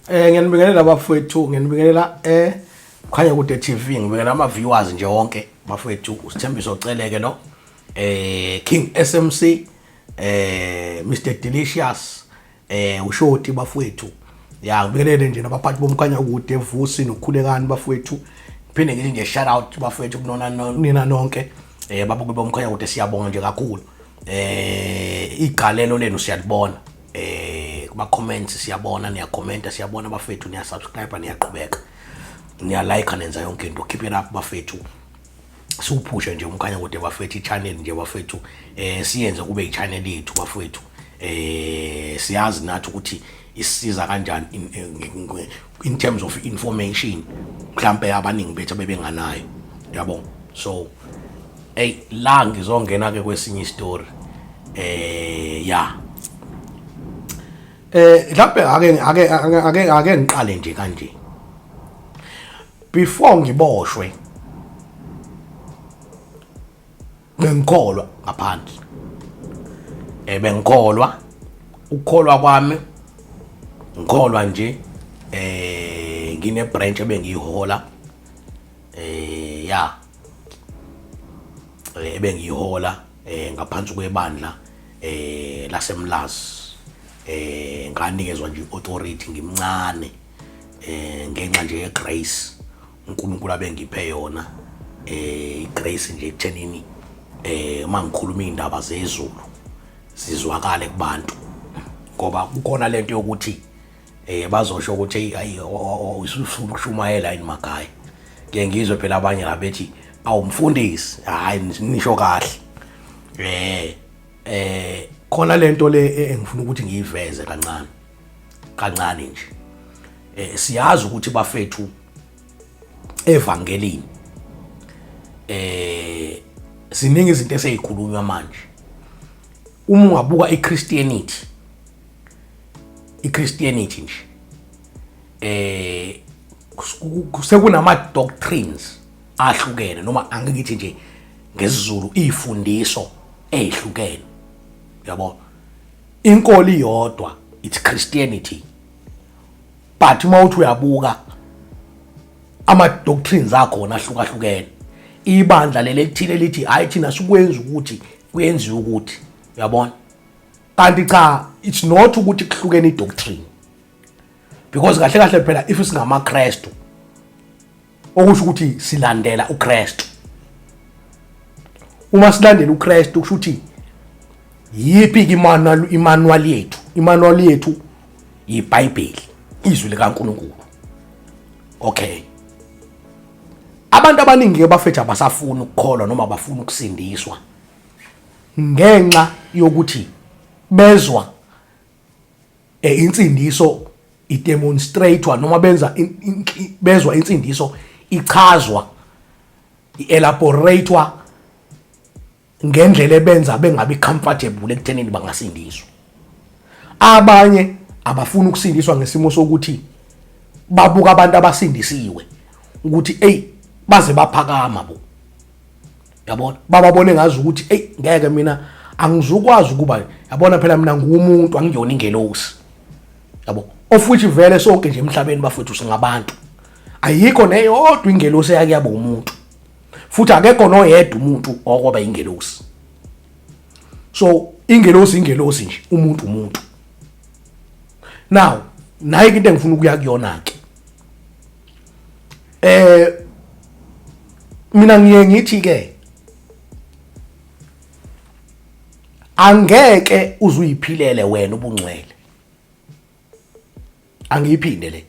Ngiyanibingelela bafowethu, ngiyanibingelela Khanya Kude TV, ngibingelela ama viewers nje wonke bafowethu, uSithembiso Celeke lo. King SMC, Mr Delicious, uShoti bafowethu. Ya, ngibingelele nje nabaphathi bomkhanya kude, Vusi noKhulekani bafowethu. Ngiphinde ngithi nje shout out bafowethu kunona nina nonke. Babuke bomkhanya kude, siyabonga nje kakhulu. Igalelo lenu siyalibona. Kuma comments siyabona, niyakhomenta, siyabona bafethu, niya subscribe, niyaqhubeka, niya like, nenza yonke into. Keep it up bafethu, siwuphushe nje umkhanya kude bafethu, i-channel nje bafethu, siyenze kube i-channel yethu bafethu. Siyazi nathi ukuthi isiza kanjani in terms of information, mhlambe abaningi bethu abebenganayo, yabo. So hey, la ngizongena ke kwesinye istory. Ya, mhlawumbe ake ngiqale nje kanje. Before ngiboshwe bengikholwa ngaphandle, bengikholwa, ukukholwa kwami ngikholwa nje, ngine branch ebengiyihola, ya, ebengiyihola ngaphansi kwebandla laseMlazi. Nganikezwa nje authority ngimncane, ngenxa nje yegrace uNkulunkulu abengiphe yona, igrace nje ekuthenini uma ngikhuluma indaba zezulu zizwakale kubantu, ngoba kukhona lento yokuthi bazosho ukuthi ayi, usufuna ukushumayela yini makhaya. Ke ngizwe phela abanye la bethi awumfundisi, hayi nisho kahle. Khona lento le engifuna ukuthi ngiyiveze kancane kancane nje. Siyazi ukuthi bafethu evangelini siningi izinto eseyikhulunywa manje. Uma ungabuka iChristianity, iChristianity nje sekunama doctrines ahlukene, noma angithi nje ngesiZulu ifundiso ezihlukene, yabo. Inkolo iyodwa, it's Christianity, but uma uthi uyabuka ama doctrines akhona ahlukahlukene. Ibandla leli elithile lithi hayi, thina sikwenza ukuthi kuyenziwa ukuthi, uyabona, kanti cha, it's not ukuthi kuhlukene idoctrine, because kahle kahle phela if singamaKristu, okusho ukuthi silandela uKristu. Uma silandela uKristu, kusho ukuthi yipi ke imanual yethu? Imanual yethu iBhayibheli, izwi likaNkuluNkulu. Okay, abantu abaningi ke bafethu abasafuni ukukholwa noma bafuna ukusindiswa ngenxa yokuthi bezwa insindiso idemonstratewa, noma benza bezwa insindiso ichazwa, ielaboratewa ngendlela ebenza bengabi comfortable ekuthenini bangasindiswa. Abanye abafuna ukusindiswa ngesimo sokuthi babuka abantu abasindisiwe ukuthi hey, baze baphakama bo, yabona, bababone ngazi ukuthi hey, ngeke mina angizukwazi ukuba, yabona phela mina ngumuntu, angiyona ingelosi, yabo. Of which vele sonke nje emhlabeni bafethu singabantu, ayikho neyodwa ingelosi eyake yaba umuntu, futhi akekho noyedwa umuntu okwaba ingelosi. So ingelosi ingelosi nje, umuntu umuntu. Now nayi into engifuna ukuya kuyona ke, mina ngiye ngithi ke angeke uzuyiphilele wena ubungcwele. Angiyiphinde le,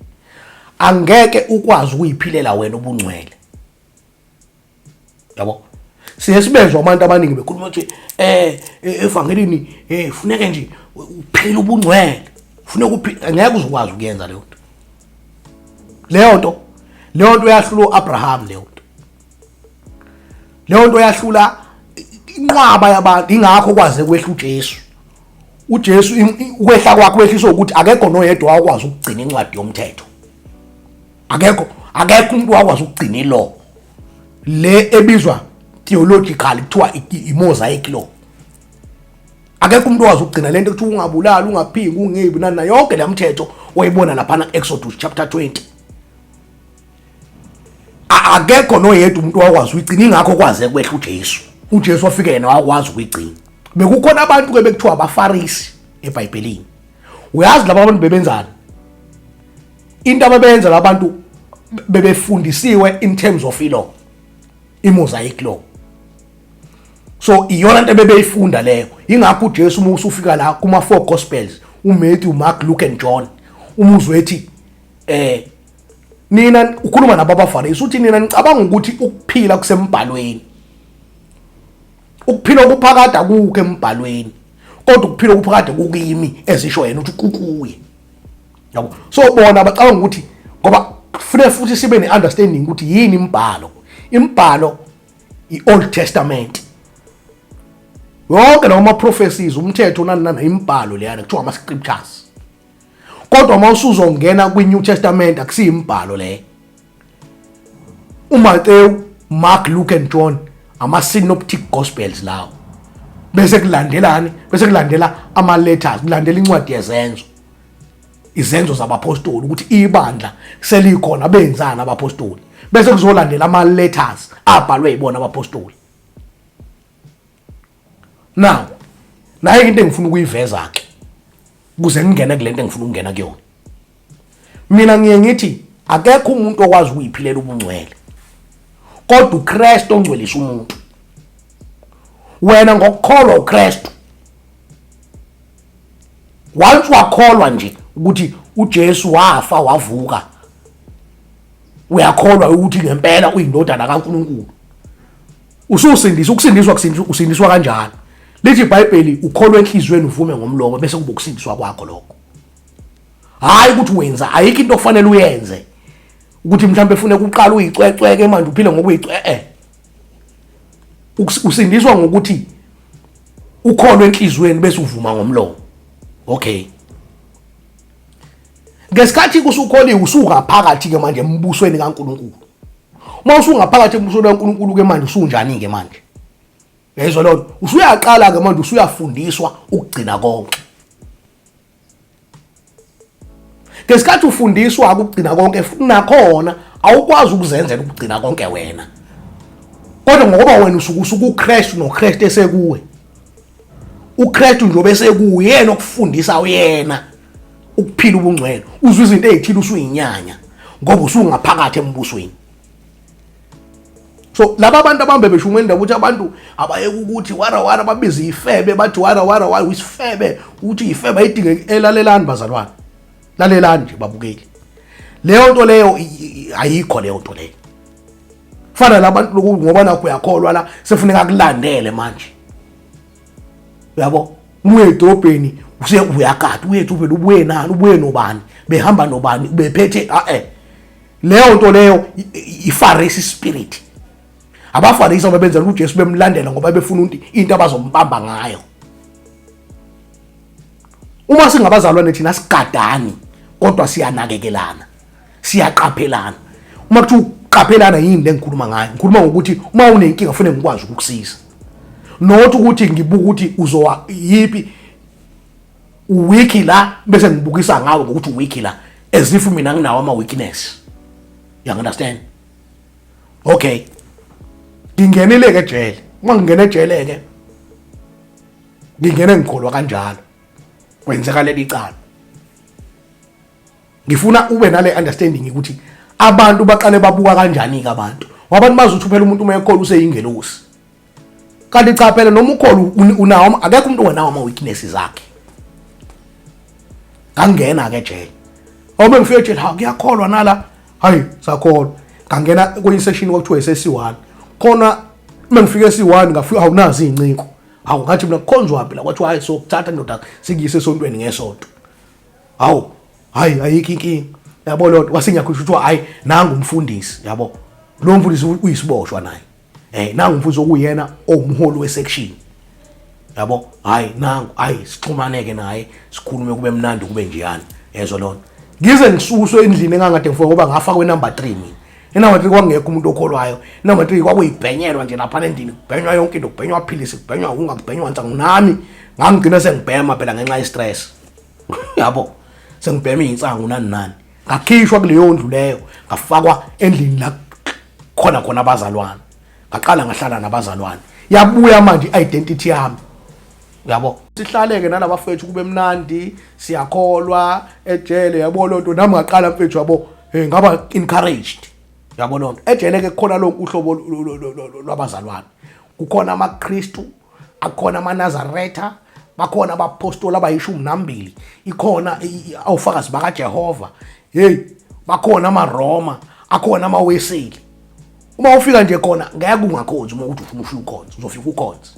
angeke ukwazi ukuyiphilela wena ubungcwele, yabo. Siye sibezwa abantu abaningi bekhuluma ukuthi evangelini funeke nje uphile ubungcwele, funeka uphile. Ngeke uzukwazi ukuyenza leyo nto. Leyo nto yahlula uAbraham, leyo nto yahlula inqwaba yabantu. Ingakho kwaze kwehla uJesu. UJesu ukwehla kwakhe wehliswa ukuthi akekho noyedwa wakwazi ukugcina incwadi yomthetho, akekho umuntu wakwazi ukugcina ilaw le ebizwa theologically kuthiwa i-Mosaic law. Akekho umuntu owazi ukugcina lento kuthiwa ungabulali, ungaphingi, ungebi nani na yonke le mthetho oyibona laphana Exodus chapter 20. Akekho noyedwa umuntu owakwazi uyigcina, ingakho kwaze kwehla uJesu. UJesu wafike yena wakwazi ukuyigcina. Bekukhona abantu ke bekuthiwa abaFarisi eBhayibhelini. Uyazi laba abantu bebenzani? Into ababenza labantu bebefundisiwe in terms of ilaw, iMosaic law. So iyona into ebebeyifunda leyo. Ingakho uJesu uma usufika la kuma four gospels, uMatthew, Mark, Luke and John, umuzwe ethi nina, ukhuluma nabo abaFarisi, uthi nina nicabanga ukuthi ukuphila kusembhalweni, ukuphila okuphakade akukho embhalweni, kodwa ukuphila okuphakade kukimi, ezisho yena ukuthi kukuye, yabo. So bona bacabanga ukuthi, ngoba kufanele futhi sibe ne-understanding ukuthi yini imbhalo. Imbhalo i-Old Testament yonke, lawo ma-prophecies, umthetho, nani nani, imbhalo leyana kuthiwa ama-scriptures. Kodwa uma usuzongena kwi-New Testament, akusiyo imbhalo leyo. uMathewu, Mark, Luke and John, ama-synoptic gospels lawo. Bese kulandelani? Bese kulandela ama-letters, kulandela incwadi yezenzo, izenzo zabapostoli, ukuthi ibandla selikhona, benzani abapostoli. Bese kuzolandela ama-letters abhalwe yibona abapostoli. Now naye into engifuna ukuyiveza ke, ukuze ngingene kule nto engifuna ukungena kuyona, mina ngiye ngithi akekho umuntu okwazi ukuyiphilela ubungcwele, kodwa uKristu ongcwelisa umuntu. Wena ngokukholwa uKristu, once wakholwa nje ukuthi uJesu wafa wavuka, uyakholwa ukuthi ngempela uyindodana kaNkulunkulu, ususindiswa. Ukusindiswa kusindiswa, usindiswa kanjalo. Lithi iBhayibheli ukholwa enhliziyweni, uvume ngomlomo, bese kuba ukusindiswa kwakho lokho. Hayi ukuthi wenza, ayikho into okufanele uyenze ukuthi mhlawumbe ufune ukuqala uyicwecweke manje, uphile ngokuyicwe. Usindiswa ngokuthi ukholwe enhliziyweni bese uvuma ngomlomo. Okay, ngesikhathi kusukholiwe, usuka phakathi ke manje embusweni kaNkulunkulu. Uma usungaphakathi embusweni kaNkulunkulu ke manje, usunjani ke manje? Yezwa lona, usuyaqala ke manje, usuyafundiswa ukugcina konke. Ngesikhathi ufundiswa ukugcina konke, futhi nakhona awukwazi ukuzenzela ukugcina konke wena, kodwa ngoba wena usuke usukuKristu noKristu esekuwe, uKristu njengoba esekuwe, yena okufundisa uyena ukuphila ubungcwele. Uzwa izinto ezithile usuyinyanya ngoba usungaphakathi embusweni. So laba abantu abambe beshuma indaba ukuthi abantu abayeke ukuthi wara wara, babiza ifebe, bathi wara wara wara, isifebe, ukuthi ifebe ayidinge. Elalelani bazalwane, lalelani nje babukeli, leyo nto leyo ayikho. Leyo nto leyo fana labantu loku, ngoba nakho uyakholwa la, sefuneka kulandele manje, uyabo. Uye edolobheni, use uyagada, uye edolobheni, ubuye nani, ubuye nobani, behamba nobani, bephethe. A leyo nto leyo iFarisi spirit. AbaFarisi ababenzela uJesu bemlandela ngoba befuna into abazombamba ngayo. Uma singabazalwane thina sigadani, kodwa siyanakekelana, siyaqaphelana. Uma kuthiwa uqaphelana, yini le ngikhuluma ngayo? Ngikhuluma ngokuthi uma unenkinga kufanele ngikwazi ukukusiza, not ukuthi ngibuka ukuthi uzowa yipi uweak la, bese ngibukisa ngawe ngokuthi uweak la, as if mina nginawo ama weakness. You understand? Okay, ngingenile ke ejele. Uma ngingena ejele ke, ngingene ngikholwa kanjalo, kwenzeka leli cala. Ngifuna ube nale understanding ukuthi abantu baqale babuka kanjani ke abantu. Abantu bazuthi phela umuntu uma ekholwa useyingelosi, kanti cha phela, noma ukholwa unawo, akekho umuntu ongenawo ama weaknesses akhe. Ngangena ke ejele. Awube ngifike ejele, ha, kuyakholwa nala, hayi, sakholwa. Ngangena kwenye session kwakuthiwa isesi1 khona. Uma ngifike esi1, ngafika, awunazi izinciko. Hawu, ngathi mina kukhonzwa la? Kwathiwa hayi, sokuthatha ndoda sikuyise esontweni ngesonto. Hawu, hayi, ayikho inkinga, yabo. Lonto kwase ngiyakhuluma, kuthiwa hayi, nangu umfundisi, yabo. Lo mfundisi uyisiboshwa naye. Nangu umfundisi okuyena owumholi wesection, yabo. Hayi, nangu, hayi, sixhumaneke naye, sikhulume, kube mnandi, kube njeyana, yezwa lona. Ngize ngisuswe endlini engangade ngifike, ngoba ngafakwe number 3 mina. Enumber 3 kwakungekho umuntu okholwayo. Number 3 kwakuyibhenyelwa nje lapha endlini, kubhenywa yonke into, kubhenywa aphilisi, kubhenywa unga, kubhenywa nsangu. Nami ngangigcina sengibhema phela ngenxa ye-stress. Yabo, sengibhema iy'nsangu nani nani. Ngakhishwa kuleyo ndlu leyo, ngafakwa endlini la khona khona abazalwane. Ngaqala ngahlala nabazalwane. Yabuya manje i-identity yami. Yabo, sihlaleke nalabafethu kube mnandi, siyakholwa ejele, yabo lonto. Nami ngaqala mfethu, yabo, ngaba encouraged, yabo lonto. Ejele ke kukhona lonke uhlobo lwabazalwane, kukhona amaKristu, akhona amaNazaretha, bakhona abapostoli abayishumi nambili, ikhona ofakazi bakaJehova, hey, bakhona amaRoma, akhona amaWeseli. Uma ufika nje khona ngeke ungakhonzi. Uma uthi ufuna ufika ukhonze, uzofika ukhonze.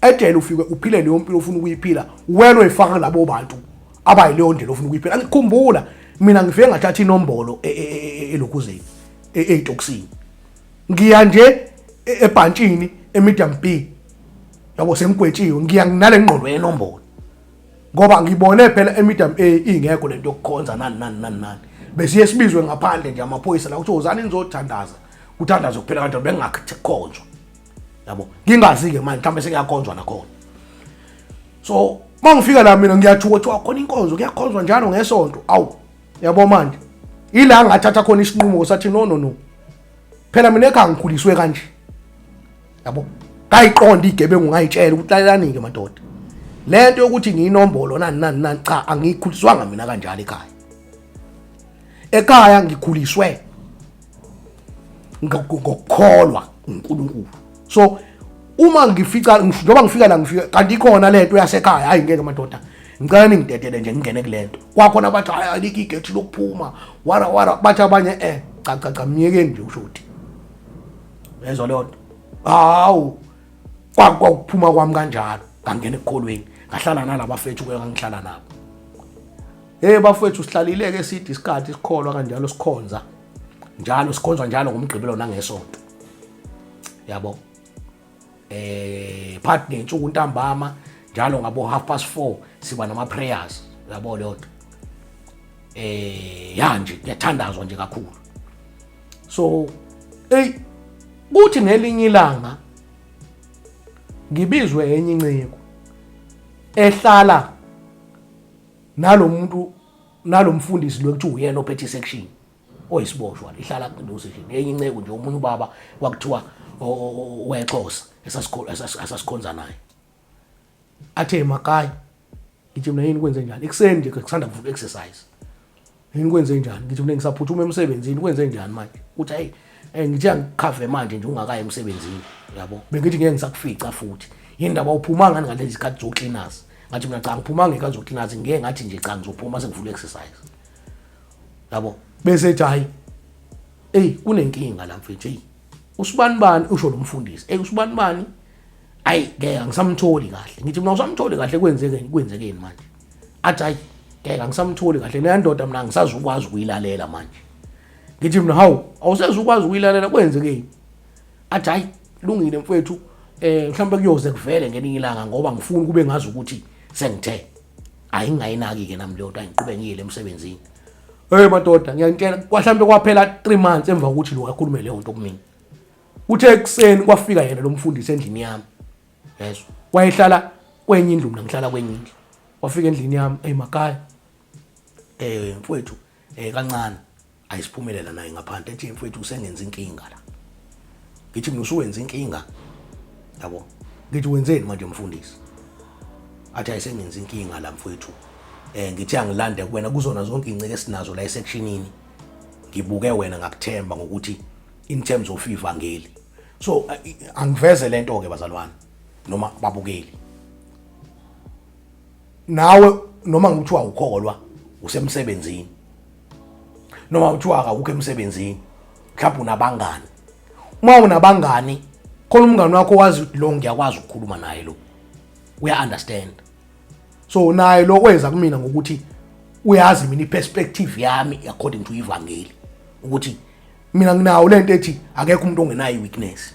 Ejele ufike uphile leyo mpilo ofuna ukuyiphila wena, oyifaka labo bantu abayileyo ndlela ofuna ukuyiphila. Ngikhumbula mina ngifike ngathatha inombolo elokhuzeni, eyitokisini, ngiya nje ebhantshini emedium B, yabo, sengigwetshiwe, ngiya nginale ngqondo yenombolo ngoba ngibone phela emedium A ingekho lento yokukhonza nani nani nani nani. Besiye sibizwe ngaphandle nje amaphoyisa la ukuthi wozani nizothandaza, kuthandazwe kuphela kanjalo, bengingakhonzwa, yabo. Ngingazi-ke manje mhlawumbe sekuyakhonzwa nakhona. So uma ngifika la mina ngiyathuka, kuthiwa khona inkonzo, kuyakhonzwa njalo ngesonto. Awu, yabo, manje ila ngathatha khona isinqumo sathi no, no, no, phela mina ekhaya ngikhuliswe kanje, yabo. Ngayiqonda igebengu, ngayitshela ukuthi lalelani-ke madoda, le nto yokuthi ngiyinombolo nani nani nani, cha, angiyikhuliswanga mina kanjalo ekhaya. Ekhaya ngikhuliswe ngokukholwa uNkulunkulu. So uma ngifica, njengoba ngifika la, ngifika kanti ikhona lento yasekhaya. Hayi, ngeke madoda, ngicela ningidedele nje ngingene kulento. Kwakhona bathi hayi, alikho igethi lokuphuma, wara wara. Bathi abanye cha, cha, cha, myekeni nje ushoti, yezwa leyo nto. Hawu, kwakuphuma kwami kanjalo, ngangena ekukholweni, ngahlala nalabafethu ke, ngangihlala nabo. Hey bafethu, sihlalile-ke eside isikhathi sikholwa kanjalo, sikhonza njalo, sikhonzwa njalo ngomgqibelo nangesonto, yabo, phakathi nensuku ntambama njalo ngabo 4:30 siba nama prayers, yabo leyo nto. Ya nje kuyathandazwa nje kakhulu. So hey, kuthi ngelinye ilanga ngibizwe enye inceku ehlala nalomuntu, nalomfundisi lo kuthiwa uyena ophethe isection, oyisiboshwa, ihlala kulo section, enye inceku nje, omunye ubaba kwakuthiwa wexhosa esasikhonza naye. Athe emakhaya, ngithi mina, "Yini, kwenze njani?" Ekuseni nje kusanda kuvuka exercise. "Yini, kwenze njani?" Ngithi mina, "Ngisaphuthuma emsebenzini, kwenze njani manje?" Uthi, "Hey, ngithi angikhave manje nje ungakayi emsebenzini, yabo, bengithi ngeke ngisakufica futhi. Yini ndaba uphuma ngani ngalezi zikhathi zocleaners?" Ngathi mina, "Cha, ngiphuma ngekhathi zocleaners, ngeke ngathi nje cha, ngizophuma sengivula exercise, yabo." Bese ethi, "Hayi, ey, kunenkinga la mfethu. Hey, usibani bani," usho lo mfundisi, "ey, usibani bani, ayi ngeke angisamtholi kahle." Ngithi mina, "Usamtholi kahle? Kwenzekeni, kwenzekeni manje?" Athi, "Hayi, ngeke angisamtholi kahle leya ndoda, mina angisazukwazi ukuyilalela manje." Ngithi mina, "Hawu, awusezukwazi ukuyilalela, kwenzekeni?" Athi, "Hayi, lungile mfethu, mhlawumbe kuyoze kuvele ngelinye ilanga ngoba ngifuna kube ngazi ukuthi sengithe." Ayingayinaki ke nami leyo nto, angiqhube ngiyele emsebenzini. Hey madoda, ngiyangitshela, kwahlambe kwaphela 3 months emva kokuthi lo akhulume leyo nto kumina. Uthe ekuseni kwafika yena lo mfundisi endlini yami, yezwa, wayehlala kwenye indlu, mina ngihlala kwenye indlu. Wafika endlini yami, "Hey makaya, mfowethu, kancane ayisiphumelela naye ngaphandle." Ethi, "Mfowethu, usengenza inkinga la." Ngithi mina, "Usuwenza inkinga?" Yabo, ngithi, "Wenzeni manje mfundisi?" Athi, "Ayisengenza inkinga la mfowethu, ngithi angilande kuwena. Kuzona zonke inceke esinazo la esectionini, ngibuke wena, ngakuthemba ngokuthi in terms of ivangeli." So angiveze lento ke bazalwane noma babukeli, nawe noma ngithiwa ukholwa usemsebenzini noma kuthiwa akukho emsebenzini, mhlawumbe unabangani. Uma unabangani, khona umngani wakho wazi ukuthi lo ngiyakwazi ukukhuluma naye, lo uya understand. So naye lo weza kumina ngokuthi uyazi mina iperspective yami according to ivangeli, ukuthi mina nginawo lento ethi akekho umuntu ongenayo iweakness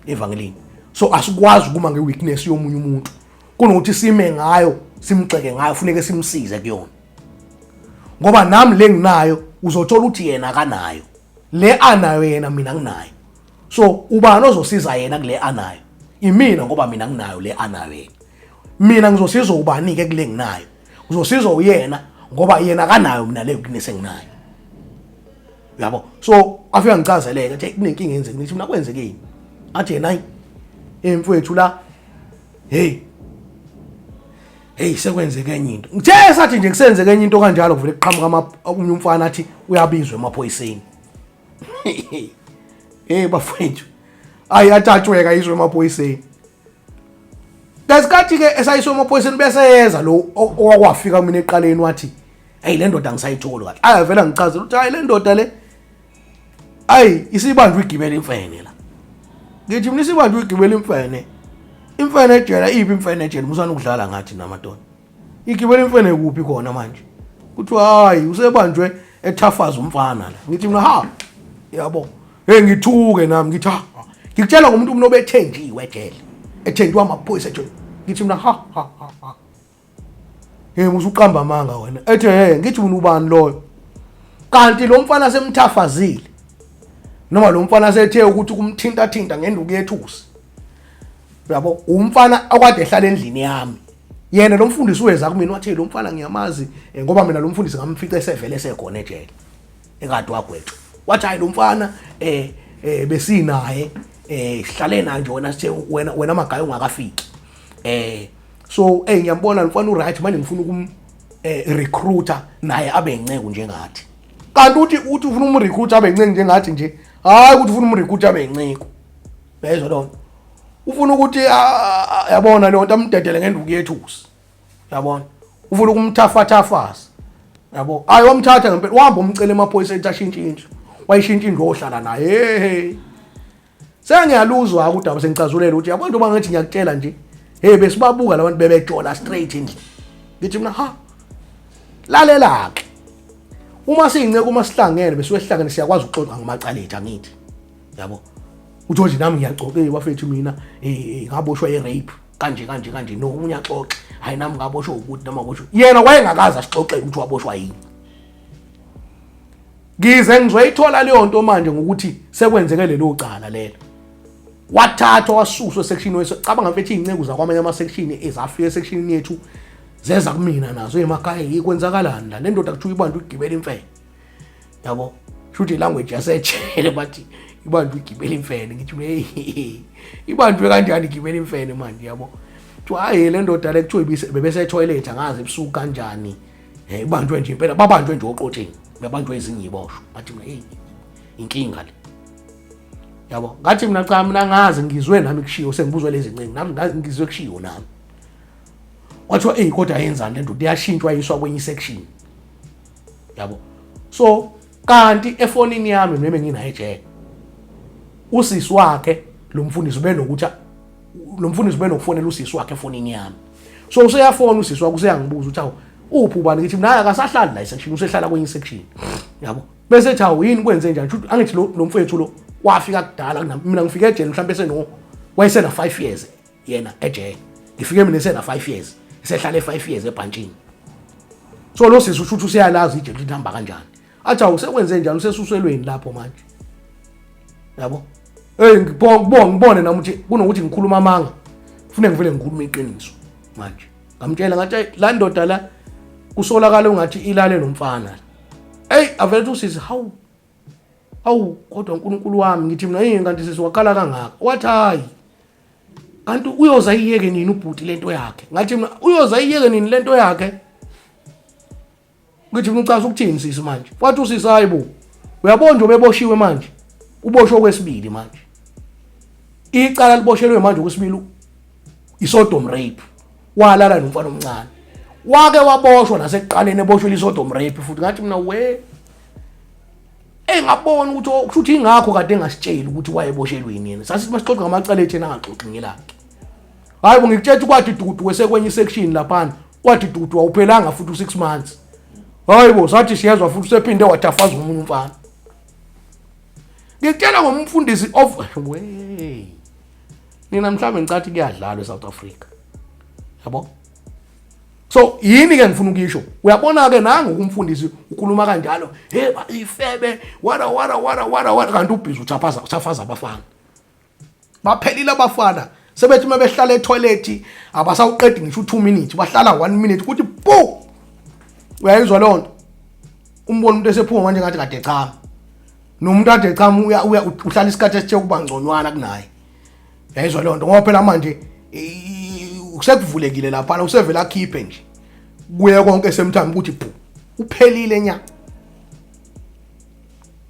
evangelini. So asikwazi ukuma ngeweakness yomunye umuntu kunokuthi sime ngayo, simgxeke ngayo. Funeke simsize kuyona ngoba nami le nginayo uzothola ukuthi yena akanayo. Le anayo yena mina nginayo. So ubani ozosiza yena kule anayo? Imina, ngoba mina nginayo le anayo yena. Mina ngizosizwa ubani ke kule nginayo? Ngizosizwa uyena, ngoba yena akanayo, mina le weakness enginayo. Yabo, so afika ngichazeleke athi kunenkinga yenzeke. Ngithi mina kwenzekeni? Athi yena, hayi emfowethu la, hey hey, sekwenzeke enye into. Ngithe sathi nje kusenzeke enye into kanjalo, kuvele kuqhamuka omunye umfana athi uyabizwa emaphoyiseni. Hey bafowethu, ayi atatshweka izwe emaphoyiseni. Ngesikhathi ke esayiswe emaphoyiseni, bese yeza lo owakwafika mina eqaleni, wathi, "Hey, le ndoda ngisayitholi kahle." Ayi, vele ngichazela ukuthi hayi, le ndoda le, ayi, isibanjwe igibela imfene la. Ngithi mina, isibanjwe igibela imfene? Imfene ejela? Iphi imfene ejela? Musana ukudlala ngathi namadoda. Igibela imfene kuphi khona manje? Kuthiwa hayi, usebanjwe ethafaza umfana la. Ngithi mina, ha, yabo, hey, ngithuke nami. Ngithi ha, ngikutshela ngomuntu umuntu obethenjiwe ejele, ethenjiwe amaphoyisa ejele. Ngithi mina, ha ha ha ha, hey, musuqamba amanga wena. Ethe, hey, ngithi mina, ubani loyo? Kanti lo mfana semthafazile, noma lo mfana sethe ukuthi kumthinta thinta ngenduku yethusi, uyabo, umfana okade ehlala endlini yami. Yena lo mfundisi weza kumina wathi, lo mfana ngiyamazi, ngoba mina lo mfundisi ngamfica esevele esekhona ejele, ekade wagwetshwa. Wathi, hayi, lo mfana besinaye, sihlale naye nje, wena sithe wena magayi ungakafiki. So ngiyambona lo mfana uright, manje ngifuna ukum recruiter naye abe inceku njengathi. Kanti uthi ufuna umrecruiter abe inceku njengathi nje, hayi ukuthi ufuna umrecruiter abe inceku, yezwa lona, ufuna ukuthi yabona leyo nto, amdedele ngenduku yethusi, yabona, ufuna ukumthafathafaza, yabo. Hayi, wamthatha ngempela, wahamba umcela emaphoyiseni ethi ashintshe indlu, wayishintsha indlu, ohlala naye. Hey, sengiyaluzwa udaba, sengicazulela ukuthi yabo njengoba ngithi ngiyakutshela nje, hey, besibabuka labantu bebejola straight endlini. Ngithi mina, ha, lalela ke, uma siyinceku, uma sihlangene, besuke sihlangene, siyakwazi ukuxoxa ngamacala ethu, angithi yabo? Uthi nje nami ngiyaxoxa, hey bafethu, mina ngaboshwa i-rape kanje kanje kanje. Nokunye axoxe, hayi, nami ngaboshwa ukuthi noma aboshwa yena wayengakaze asixoxele ukuthi waboshwa yini. Ngize ngizoyithola leyo nto manje ngokuthi sekwenzeke lelo cala lelo, wathathwa wasuswa esection wethu. Cabanga mfethu, iy'nceku zakwamanye ama-section ezafika esectionini yethu zeza kumina nazo emakhaya, kwenzakalani la? Le ndoda kuthiwa ibantu igibela imfene, yabo, shuthi ilanguage yasejele, bathi ibantu igibela imfene. Ngithi, hey, ibanjwe kanjani igibela imfene manje, yabo? Kuthiwa hayi, le ndoda le kuthiwa bebese-toilet, angazi ebusuku kanjani, ibanjwe nje impela, babanjwe nje oqotsheni, bebanjwe ezinye iboshwa. Bathi mina, hey, inkinga le, yabo. Ngathi mina, cha, mina ngazi, ngizwe nami kushiwo, sengibuzwe lezi ncingo nami, ngizwe kushiwo nami, kwathiwa eyi, kodwa yenzani le ndoda, iyashintshwa yiswa kwenye isection, yabo. So kanti efonini yami mina nginayo ejele, usisi wakhe lo mfundisi ubenokuthi lo mfundisi ubenokufonela usisi wakhe efonini yami. So useyafona usisi wakhe, useyangibuza ukuthi, awu, uphi ubani? Ngithi mina, hayi, akasahlali la esection, usehlala kwenye isection, yabo. Bese ethi, awu, yini, kwenze njani? Shuthi angithi lo mfowethu lo wafika kudala kunami. Mina ngifike ejele mhlawumbe seno wayesena 5 years yena ejele, ngifike mina esena 5 years, esehlale 5 years ebhantshini. So lo sisi usho ukuthi useyalazi ijele ukuthi lihamba kanjani. Athi, awu, sekwenze njani, usesuselweni lapho manje, yabo. Hey, ngibonge, ngibone nami ukuthi kunokuthi ngikhuluma amanga, kufuneka ngivele ngikhulume iqiniso manje. Ngamtshela ngathi, "Hey, la ndoda la kusolakala ungathi ilale nomfana." Hey, avele uthi usisi, hawu awu, kodwa uNkulunkulu wami. Ngithi mina, yini kanti sisi, wakhala kangaka? Wathi, hayi, kanti uyoza iyeke nini ubhuti lento yakhe? Ngathi mina, uyoza iyeke nini lento yakhe? Ngithi mina, ucaza ukuthini sisi manje? Wathi usisi, hayi bo, uyabona nje ubeboshiwe manje, uboshwe okwesibili manje, icala liboshelwe manje okwesibili, isodom rape, walala nomfana omncane, wake waboshwa nasekuqaleni, eboshwe isodom rape futhi. Ngathi mina, we, engabona ukuthi kusho ingakho kade engasitsheli ukuthi wayeboshelweni yena. Sasithi masixoxa ngamacala ethu, yena angaxoxi ngelakhe. Hayi bo, ngikutshela, kwathi dudu wesekwenye isection laphana, kwathi dudu, awuphelanga futhi u6 months. Hayi bo, sathi siyezwa futhi usephinde wathafaza omunye umfana. Ngikutshela ngomfundisi of we, nina mhlawumbe ngicathi kuyadlalwa eSouth Africa, yabo. So yini ke ngifuna ukuyisho? Uyabona ke nangu kumfundisi ukhuluma kanjalo, hey ifebe wara wara wara wara wara, kanti ubhizi uthaphaza uthafaza abafana. Baphelile abafana. Sebethi uma behlala etoilet abasawuqedi ngisho u2 minutes, bahlala 1 minute kuthi pu. Uyayizwa leyo nto? Umbona umuntu esephuma manje ngathi kade chama. Nomuntu ade chama uya uhlala isikhathi esithe ukuba ngconywana kunaye. Yayizwa leyo nto ngoba phela manje usekuvulekile lapha usevele akhiphe nje. Kuye konke same time ukuthi bhu uphelile nya.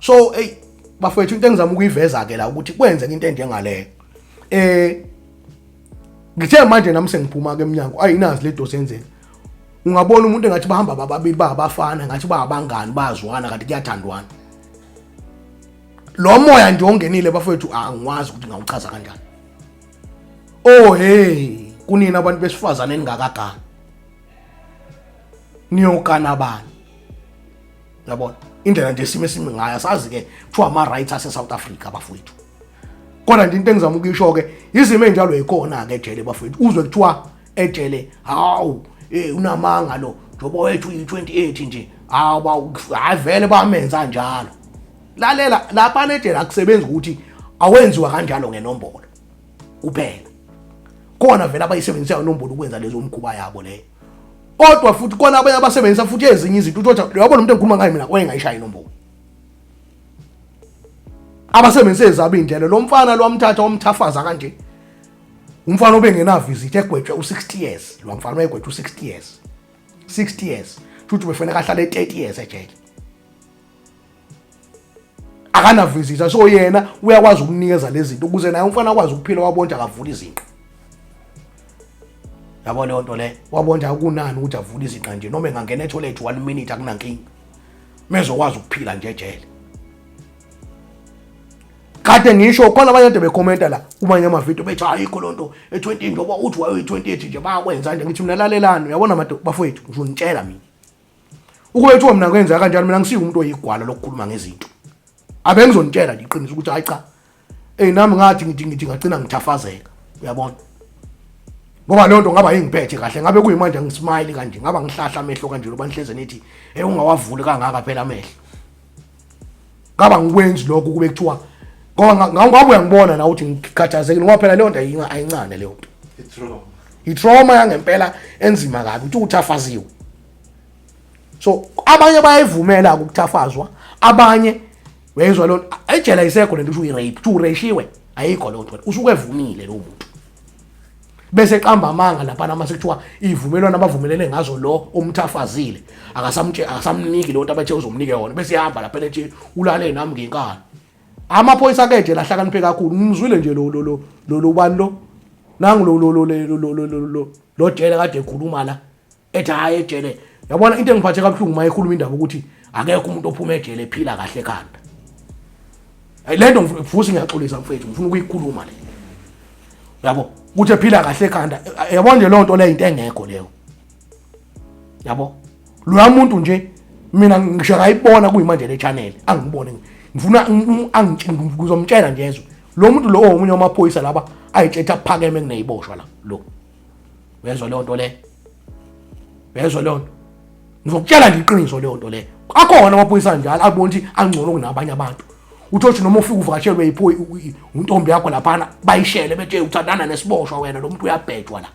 So hey bafowethu, into engizama ukuyiveza ke la ukuthi kwenzeka into enjengaleyo. Ngithe manje nami sengiphuma ke eminyango, ayinazi le dosi yenzeka. Ungabona umuntu engathi bahamba bababili babafana, ngathi babangani bazwana, kanti kuyathandwana. Lo moya nje ongenile bafowethu angikwazi ukuthi ngawuchaza kanjani. Oh hey, kunini abantu besifazane eningakagani. Niyokana bani? Uyabona? Indlela nje isimo esimi ngayo asazi ke kuthiwa ama rights ase South Africa bafowethu. Kodwa nje into engizama ukuyisho ke izimo enjalo yikhona ke ejele bafowethu. Uzwe kuthiwa ejele hawu unamanga lo njengoba wethu uyi-28 nje, hawu hayi vele bamenza njalo. Lalela lapha ejele akusebenzi ukuthi awenziwa kanjalo ngenombolo kuphela. Khona vele abayisebenzisayo inombolo ukwenza lezo mkhuba yabo leyo. Kodwa futhi khona abanye abasebenzisa futhi ezinye izinto, uthi uyabona umuntu engikhuluma ngaye mina wayengayishaya inombolo. Abasebenzise ezabo indlela, lo mfana lo wamthatha wamthafaza kanje. Umfana obengena visit egwetshwe u60 years, lo mfana wayegwetshwe u60 years. 60 years. Futhi befanele ahlale 30 years ejele. Akana visitor, so yena uyakwazi ukunikeza lezi zinto ukuze naye umfana akwazi ukuphila, wabonja akavula izinqa. Yabo leyo nto le, wabonja akunani ukuthi avule izinqa nje, noma engangena etoilet 1 minute akunankinga. Mezokwazi ukuphila nje ejele. Kade ngisho khona abanye kade bekhomenta la kumanye amavidiyo bethi ayikho lonto e20 njengoba uthi wayo i28 nje bayakwenza nje. Ngithi mina lalelani, uyabona madoda bafowethu, ngizonitshela mina ukube kuthiwa mina kwenza kanjalo, mina ngisiye umuntu oyigwala lokukhuluma ngezinto. Abe ngizonitshela nje iqiniso ukuthi hayi cha, ey nami ngathi ngithi ngagcina ngithafazeka, uyabona, ngoba leyo nto ngaba ingiphethe kahle, ngabe kuyimanje ngismile kanje, ngaba ngihlahla amehlo kanje loba nihleze nithi hey ungawavuli kangaka phela amehlo. Ngaba ngikwenzi lokho kube kuthiwa ngoba ngabe uyangibona na ukuthi ngikhathazekile, ngoba phela leyo nto ayincane leyo nto. I-trauma. I-trauma yangempela enzima kabi ukuthi uthafaziwe. So abanye bayayivumela ukuthafazwa, abanye uyezwa lo ejele ayisekho lento usho uyi-rape, ureshiwe, ayikho leyo nto, usuke evumile lo muntu. Bese qamba amanga lapha nama sekuthiwa ivumelwano abavumelene ngazo lo omthafazile akasamtshe akasamniki lo nto abathe uzomnika yona, bese ihamba lapha ethi ulale nami ngenkani. Amaphoyisa ke nje lahlakaniphe kakhulu, ngimzwile nje lo lo lo lo lo bani lo nangu lo lo lo lo lo lo lo lo jele kade ekhuluma la ethi hayi ejele. Yabona into engiphathe kabuhlungu uma ekhuluma indaba ukuthi akekho umuntu ophuma ejele ephila kahle ekhanda. Le nto futhi ngiyaxolisa mfethu, ngifuna ukuyikhuluma le. Yabo ukuthi ephila kahle ekhanda, yabona nje leyo nto leyo into engekho leyo. Yabo loya muntu nje mina ngisho ngayibona kuyimanje le channel angibone, ngifuna ngizomtshela nje ezwe lo muntu lo omunye wamaphoyisa laba ayitshetha aphakeme kuneyiboshwa la lo. Uyezwa leyo nto le? Uyezwa leyo nto? Ngizokutshela nje iqiniso leyo nto le. Akhona amaphoyisa njalo abona ukuthi angcono kunabanye abantu. Uthi noma ufika uvakashelwe untombi yakho laphana bayishele bethe uthandana nesiboshwa wena, lo muntu uyabhejwa la.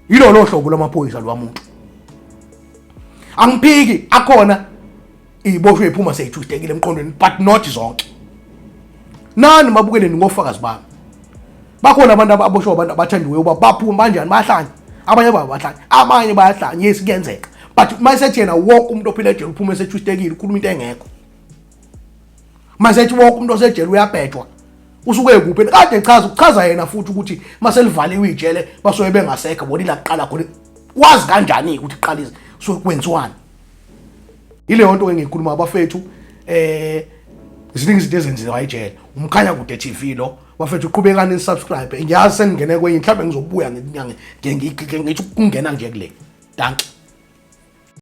Yilo lo hlobo lwamaphoyisa lo muntu. Angiphiki akhona iziboshwe iphuma seyithustekile emqondweni, but not zonke. Nani mabukeleni ngofakazi bami. Bakhona abantu ababoshwa abantu abathandiweyo baphuma kanjani bayahlanya, abanye bayahlanya, abanye bayahlanya, yes kuyenzeka. But mayesethi yena wonke umuntu ophila ejele uphuma esethwistekile, ukhuluma into engekho. Mayesethi wonke umuntu osejele uyabhejwa, usuke kuphi? Kade echaza ukuchaza yena futhi ukuthi maselivaliwe ijele basuke bengasekho bona ila kuqala khona. Wazi kanjani ukuthi kuqala so kwenziwani? Yileyo nto engiyikhuluma abafethu. Ziningi izinto ezenziwa ejele. Umkhanya kude TV lo bafethu, qhubekani nisubscribe. Ngiyazi sengingene kwenye, mhlawumbe ngizobuya ngithi ukungena nje kule. Dankie.